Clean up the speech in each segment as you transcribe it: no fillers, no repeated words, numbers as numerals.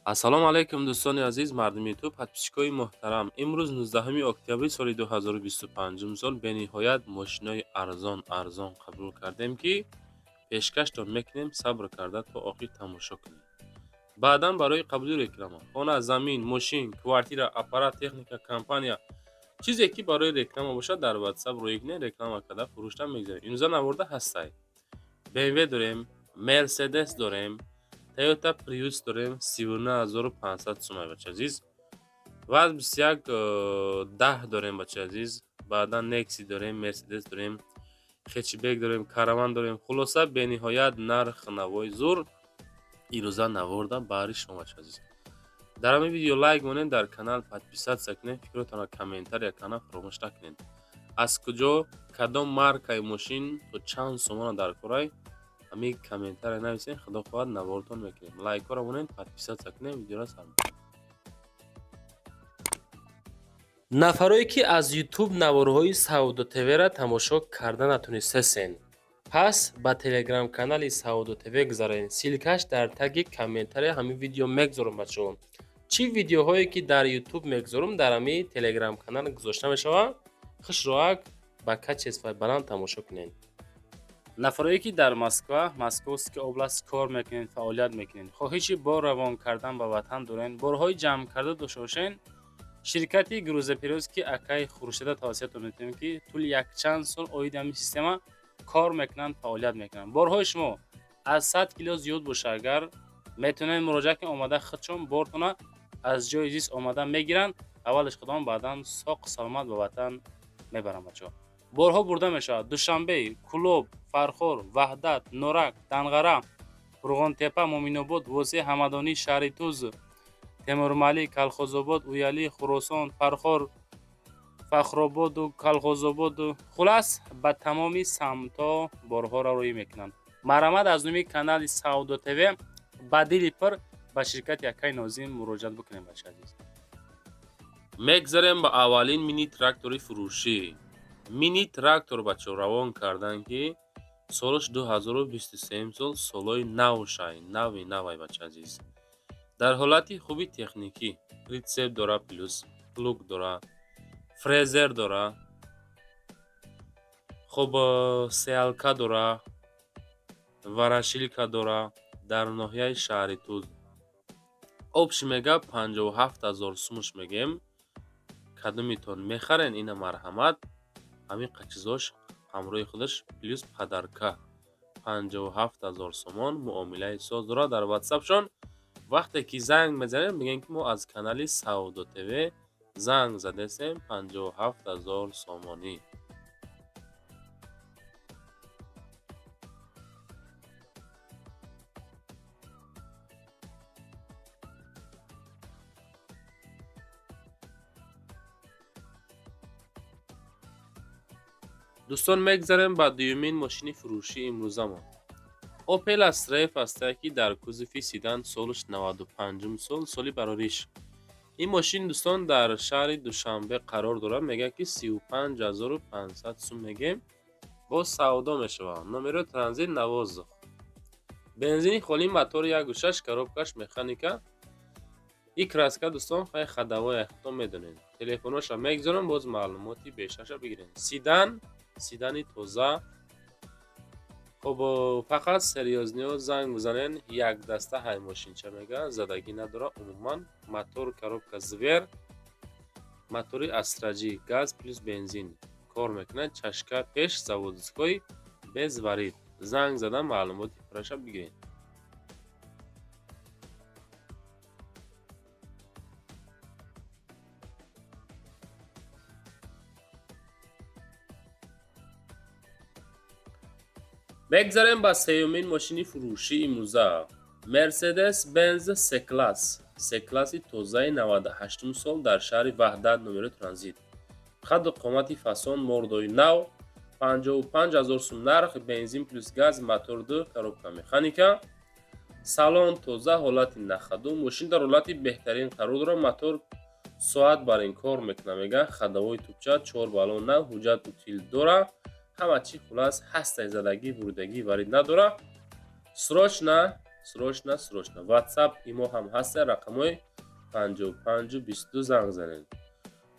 Ассалому алайкум, дӯстони азиз, мардуми Ютуб, подписчикои муҳтарам. Имрӯз 19 октябри соли 2025 сол бениҳоят мошинои арзон арзон қабул кардем, ки пешкаштон мекунем. Сабр карда то охир тамошо кунед. Баъдан барои қабули реклама, хона, замин, мошин, квартира, аппарат, техника, компания, чизе ки барои реклама бошад, дар WhatsApp рӯй кунед, реклама карда фурӯшта мегзарем. Имрӯза наворда ҳастай. BMW дорем, Mercedes дорем, Toyota Prius дорем, 39 500 сум, бача азиз. ВАЗ 21 10 дорем, бача азиз. Баъдан Nexi дорем, Mercedes дорем, хэтчбек дорем, Караван дорем. Хулоса, бениҳоят нарх навои зур ирӯза наворда баҳри шумо, бача азиз. Дар ҳамин видео лайк монед, дар канал подписаться кунед, фикротонро комментария кана фаромӯш накунед. Аз куҷо, кадом маркаи мошин то чанд сомона дар корай, ҳамин комментария нависед, худо хоҳад, навортон мекунем. Лайкҳоро монед, подписаться кунед, видеоро сар. Нафарое ки аз Ютуб наворҳои Савдо ТВ-ра тамошо карда натунистесен, пас ба телеграм-канали Савдо ТВ гузаред. Ссылкаш дар таги комментария ҳамин видео мегзорам, бачаҳо. Чӣ видеоҳое ки дар Ютуб мегзорам, дар ҳамин телеграм-канал гузошта мешавад. Хушроак ба качествои баланд тамошо кунед. Нафарое ки дар Москва, Московский область кор мекунед, фаъолият мекунед, хоҳиши бор равон кардан ба ватан доред, борҳои ҷамъ карда дошта бошед, ширкати грузоперевозки акаи Хуршеда тавсиятон метавонем, ки тӯли якчанд сол оиди ҳамин система кор мекунанд, фаъолият мекунанд. Борҳои шумо аз 100 кило зиёд боша агар, метавонед муроҷиат кунед, омада худшон бортона аз ҷои зист омада мегиранд, аввалаш худон, баъдан соқ саломат ба ватан мебаранд. Бачаҳо, борҳо бурда мешавад Душанбе, Кӯлоб, Фархор, Ваҳдат, Норак, Данғара, Қурғонтепа, Муъминобод, Восеъ, Ҳамадонӣ, шаҳри Туз, Темурмалик, Калхозобод, Уялӣ, Хуросон, Фархор, Фахрободу Калхозободу, хулас, ба тамоми самтҳо борҳоро рӯй мекунанд. Марҳамат, аз номи канали Савдо ТВ ба дили пур ба ширкати акаи Нозим муроҷиат бикунем, бача азиз. Мегзарем ба аввалин мини трактори фурӯшӣ. Мини трактор, бачаҳо, равон карданд, ки солаш 2023 сол, солҳои навшай, нави навай, бача азиз. Дар ҳолати хуби техникӣ, прицеп дора, плюс плуг дора, фрезер дора, хуб, сеялка дора, ворошилка дора. Дар ноҳияи шаҳри Туз общий мега 57 000 сумуш мегем. Кадомитон мехарен, ина марҳамат, ҳамин қачизош ҳамроҳи худаш плюс подарка, 57 000 сомон. Муомилаи соз дорад. Дар ватсапшон вақте ки занг мезанем, мегӯем, ки мо аз канали Савдо ТВ занг задесем. 57 000 сомонӣ. Дӯстон, мегзарем ба дуюмин мошини фурӯшии имрӯзамон. Opel Astra F ҳастае, ки дар кузови седан, солаш 95 сол, соли барориш. Ин мошин, дӯстон, дар шаҳри Душанбе қарор дорад. Мегӯяд, ки 35 500 сум мегем, боз савдо мешавад. Номеро транзит на воздух, бензини холӣ, мотори 1,6, коробкаш механика и краска, дӯстон, хай, ходовой, худтон медонед. Телефоноша мегзорам, боз маълумоти бештарша бигиред. Седан, седани тоза. Хуб, фақат серьёзниҳо занг бизанен. Як даста ҳай мошинча, мега, задагӣ надора умуман. Мотор, коробка звер, мотори Астра Ҷи, газ плюс бензин кор мекунад. Чашка пеш заводской, без варид. Занг задан, маълумоти пурраша бигиред. Мегзарем ба сеюмин мошини фурӯшии имрӯза. Мерседес Бенз С-класс, С-класси тозаи 98 сол, дар шаҳри Ваҳдат, номери транзит, қадду қомати фасон, мордои нав, 55 000 сум нарх, бензин плюс газ, мотор ду, коробка механика, салон тоза, ҳолати на ходу, мошин дар ҳолати беҳтарин қарор дорад. Мотор соат бар ин кор мекунад, мегӯяд. Ходовой тупча, чор баллон нав, ҳуҷҷат утил дора, ҳама чӣ, хулас, ҳастай, задагӣ, буридагӣ, варид надора. Срочно Срочно, срочно. WhatsApp имо ҳам ҳаста, рақамҳои 55 22 занг занед.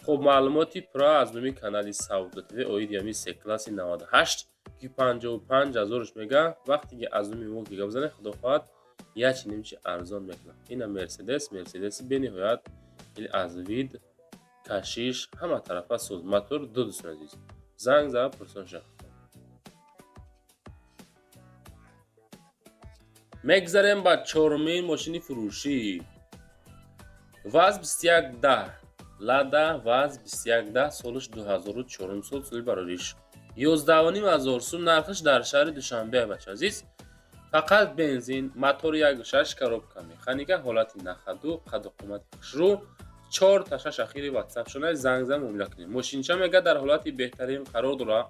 Хуб, маълумоти пурра аз номи канали Савдо ТВ оиди ҳамин С класси 98, ки 55 ҳазорш мега, вақте ки аз номи мо гап занед, худо хоҳад, як нимчи арзон мекунад. Ина Мерседес, Мерседеси бениҳоят хеле аз вид, кашиш, ҳама тарафа соз. Мотор ду, дӯстони азиз. Занг зада пурсон шав. Мегзарем ба чорумин мошини фурӯшӣ. ВАЗ 2110. Лада ВАЗ 2110, солаш 2004 сол, соли барориш. 11,5 ҳазор сум нархаш дар шаҳри Душанбе, бача азиз. Фақат бензин, мотор 1.6, коробка механика, ҳолати на ходу, қаду қомати хушрӯ, 4 та 6 ахири WhatsApp шона, занг зан, муомила кунед. Мошинча мега дар ҳолати беҳтарин қарор дорад.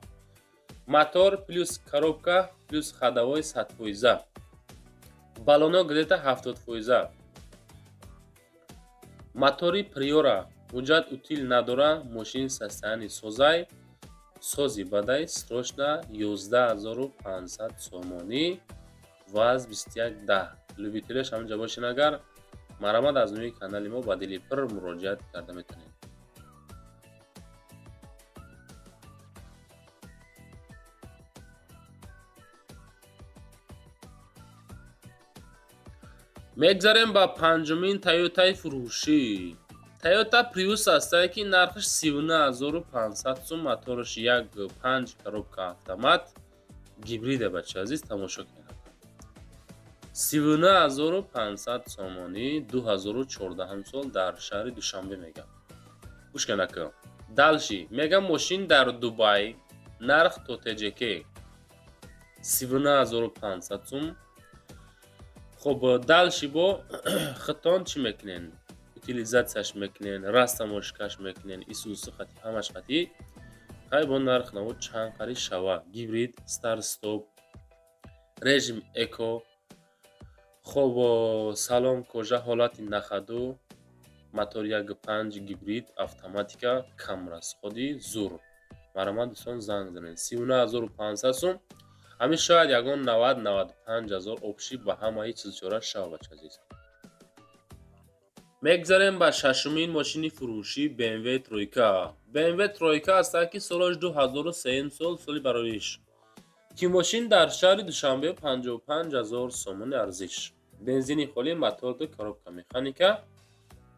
Мотор плюс коробка плюс ходовой 100%. Баллоно где-то 70%. Мотори Приора, ҳуҷҷат утил надора, мошин состояние созай, сози бадай, срочно 11 500 сомонӣ, ВАЗ 2110. Любителеш ҳаминҷа бошен агар, марҳамат, аз номи канали мо ба дили пур муроҷиат карда метавонед. Мегзарем ба панҷумин Тойотаи фурӯшӣ. Тойота Приус ҳастае, ки нархаш 39 500 сум, мотораш 1.5, коробка автомат, гибриде, бача азиз, тамошо кунед. 39 500 сомонӣ, 2014 сол, дар шаҳри Душанбе мегам. Гӯш кунед. Дальше мегам, мошин дар Дубай, нарх то ТҶК 39 500 сум. Хуб, дальше бо хитон чӣ мекунен? Утилизатсияш мекунен, растаможкаш мекунен, исусу хати, ҳамаш хати. Хай, бо нарх наво чанд қари шава. Гибрид, старт стоп, режим эко. Хуб, салон кожа, ҳолати на ходу, мотор 1.5, гибрид, автоматика, камрасходи зур. Марҳамат, дӯстон, занг занед. 39 500 сум. Ҳамин шояд ягон 90-95 ҳазор общий ба ҳамаи чизчора шава, бача азиз. Мегзарем ба шашумин мошини фурӯшӣ, BMW тройка. BMW тройка ҳастад, ки солаш 2003 сол, соли барориш. Ки мошин дар шаҳри Душанбе 55 ҳазор сомони арзиш. Бензини холӣ, мотор ду, коробка механика,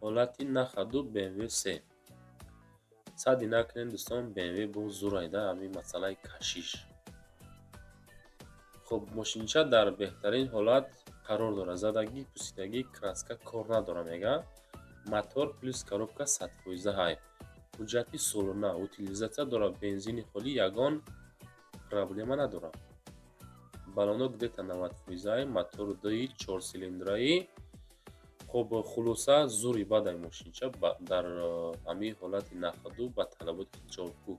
ҳолати на ходу, BMW 3. Сади накунед, дӯстон, BMW бо зурайда ҳамин масъалаи кашиш. Хуб, мошинча дар беҳтарин ҳолат қарор дорад. Задагӣ, пусидагӣ, краска кор надора мега. Мотор плюс коробка 100% ҳай. Ҳуҷҷати солона, утилизатсия дорад, бензини холӣ, ягон проблема надорад. Баллоно где-то 90%, мотор дуи чорсилиндраи. Хуб, хулоса, зури бадай мошинча дар ҳамин ҳолати на ходу, ба талаботи ҷавобгӯ.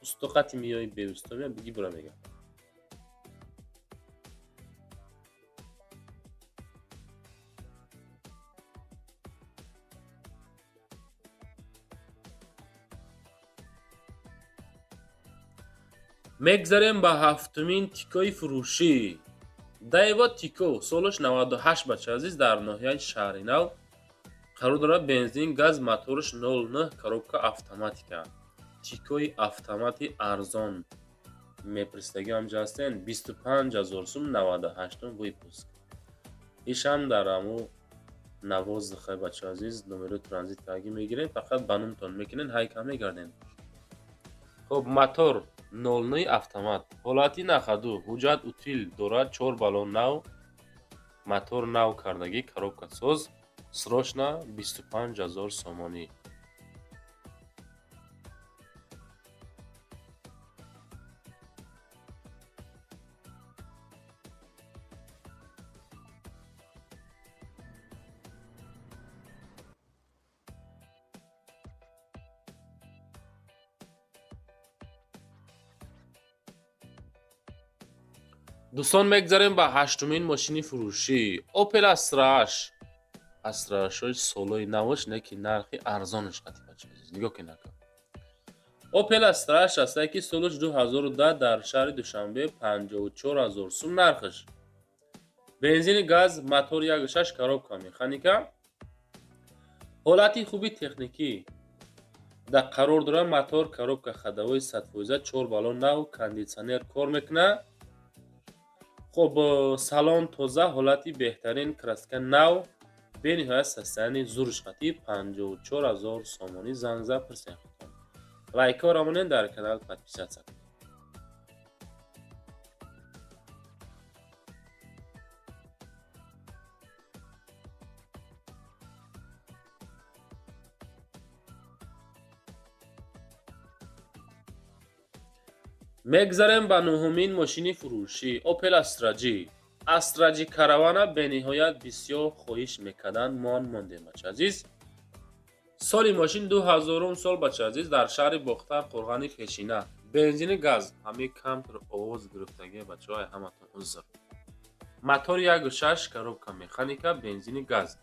Устоқати миёи, беусто мея, биги бура мега. Мегзарем ба ҳафтумин Тикои фурӯшӣ. Дайва Тико, солаш 98, бача азиз, дар ноҳияи Шаҳринав қарор дорад, бензин, газ, мотораш 09, коробка автоматика. Тикои автомати арзон мепурсидаги ҳамҷа ҳастен, 25 ҳазор сум, 98 выпуск. Ишам дар ҳаму навоздихе, бача азиз, номерои транзит каги мегирем, фақат ба номтон мекунен, ҳайка мегарден. Хуб, мотор 09 автомат, ҳолати на ходу, ҳуҷҷат утил дорад, чор баллон нав, мотор нав кардагӣ, коробка соз, срочно 25 ҳазор сомонӣ. Дӯстон, мегзарем ба ҳаштумин мошини фурӯшӣ, Опел Астра 8. Астра 8 солои навош, не ки нархи арзонаш қати, бача азиз, нигоҳ кунед ака. Опел Астра 8 ҳастае, ки солаш 2010, дар шаҳри Душанбе 54 ҳазор сум нархаш. Бензини газ, мотор 1.6, коробка механика. Ҳолати хуби техникӣ дар қарор дорад. Мотор, коробка, ходовой 100%, 4 баллон нав, кондитсионер кор мекунад. Хоб, салон тоза, ҳолати беҳтарин, краска нав, бениҳоят состояние зурш қатӣ 54 000 сомонӣ. Занг зад, пурсен худтон. Лайкҳоро монед, дар канал подписаться кунед. Мегзарем ба нуҳумин мошини фурӯшӣ Opel Astra G. Astra G Caravana бениҳоят бисёр хоҳиш мекарданд, мо мондем, бача азиз. Соли мошин 2000 сол, бача азиз, дар шаҳри Бохтар, Қурғани пешина. Бензини газ, ҳамин камтар овоз гирифтагия, бачаҳои, ҳаматон узр. Мотор 1.6, коробка механика, бензини газ.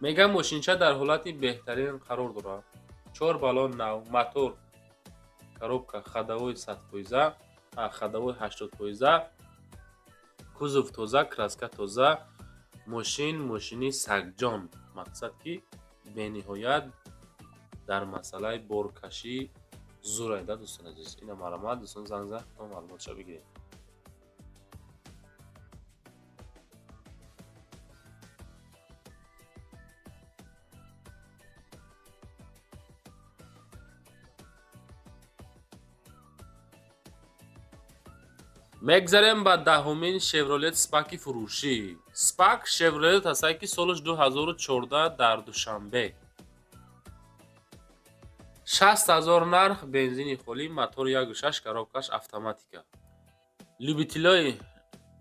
Мегам, мошинча дар ҳолати беҳтарин қарор дорад. 4 баллон нав, мотор, коробка, ходовой 100%, ходовой 80%, кузов тоза, краска тоза, мошин мошини сагҷон. Мақсад ки бениҳоят дар масъалаи боркашӣ зурайда, дӯстон азиз. Ина маълумот, дӯстон, занг зад, то маълумотша бигиред. Мегзарем ба даҳумин Шевролет Спаки фурӯшӣ. Спак Шевролет ҳастае ки солаш 2014, дар Душанбе. 60 000 нарх, бензини холӣ, мотор 1.6, коробкаш автоматика. Любителои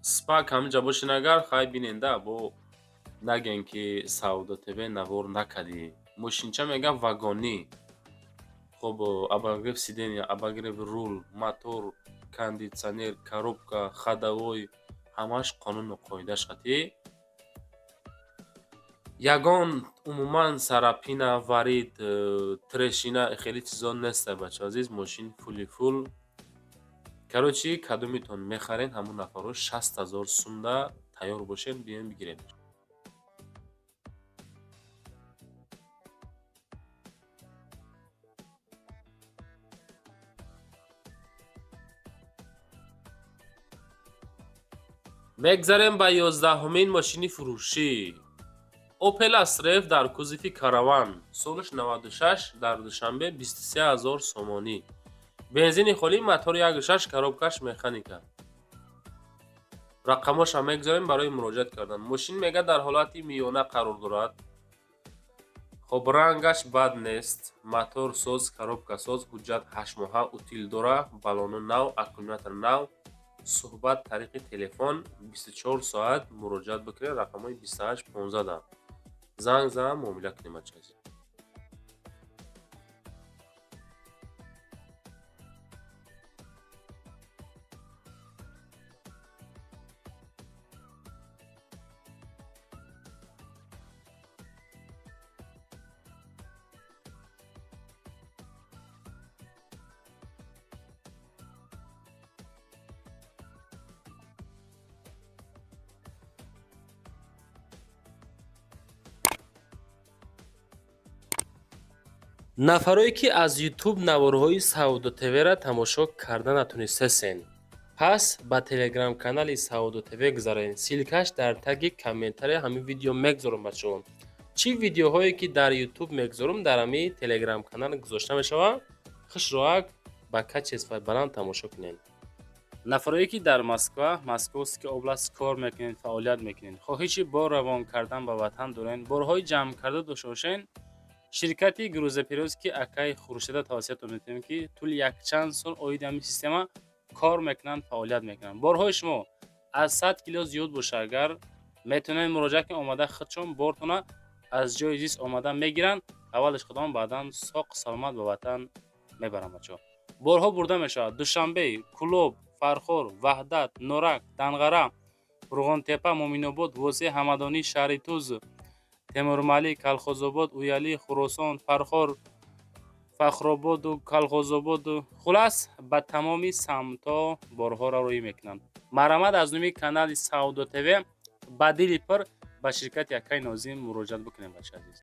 Спак ҳаминҷа бошен агар, хай биненда, бо нагем ки Савдо ТВ навор накардӣ. Мошинча мегам вагонӣ. Хоб, обогрев сиденья, обогрев рул, мотор, кондитсионер, коробка, ходовой, ҳамаш қонуну қоидаш қатӣ. Ягон умуман царапина, варид, трещина, хеле чизо неста, бача азиз. Мошин фули фул. Короче, кадомитон мехарен, ҳамун нафарҳо 60 000 сумда тайёр бошед, биёем бигирем. Мегзарем ба 11-умин мошини фурӯшӣ. Opel Astra F дар кузови Караван, солаш 96, дар Душанбе, 23 000 сомонӣ. Бензини холӣ, мотор 1.6, коробкаш механика. Рақамошам мегзорем барои муроҷиат кардан. Мошин мега дар ҳолати миёна қарор дорад. Хоб, рангаш бад нест, мотор соз, коробка соз, ҳуҷҷат 8 моҳа, утил дора, баллону нав, аккумулятор нав. Суҳбат тариқи телефон 24 соат, муроҷиат бикунед, рақамҳои 28 15 занг зан, муомила кунем, бача азиз. Нафарое ки аз Ютуб наворҳои Савдо ТВ-ра тамошо карда натонистасен, пас ба телеграм-канали Савдо ТВ гузарен. Ссылкаш дар таги комментария ҳамин видео мегзорам, бачаҳо. Чӣ видеоҳое ки дар Ютуб мегзорам, дар ҳамин телеграм-канал гузошта мешавад. Хушроак ба качествои баланд тамошо кунед. Нафарое ки дар Москва, Московский область кор мекунед, фаъолият мекунед, хоҳиши бор равон кардан ба ватан дорен, борҳои ҷамъ карда дошта бошен, ширкати грузоперевозки акаи Хуршеда тавсиятон метавонем, ки тӯли якчанд сол оиди ҳамин система кор мекунанд, фаъолият мекунанд. Борҳои шумо аз 100 кило зиёд боша агар, метавонед муроҷиат кунед, омада худшон бортона аз ҷои зист омада мегиранд, аввалаш худон, баъдан соқ саломат ба ватан мебаранд. Бачаҳо, борҳо бурда мешавад Душанбе, Кӯлоб, Фархор, Ваҳдат, Норак, Данғара, Рӯғонтепа, Муъминобод, Восеъ, Ҳамадонӣ, шаҳри Туз, Темурмалик, Калхозобод, Уялӣ, Хуросон, Фархор, Фахрободу Колхозободу, хулас, ба тамоми самтҳо борҳоро рӯй мекунанд. Марҳамат, аз номи канали Савдо ТВ ба дили пур ба ширкати акаи Нозим муроҷиат бикунем, бача азиз.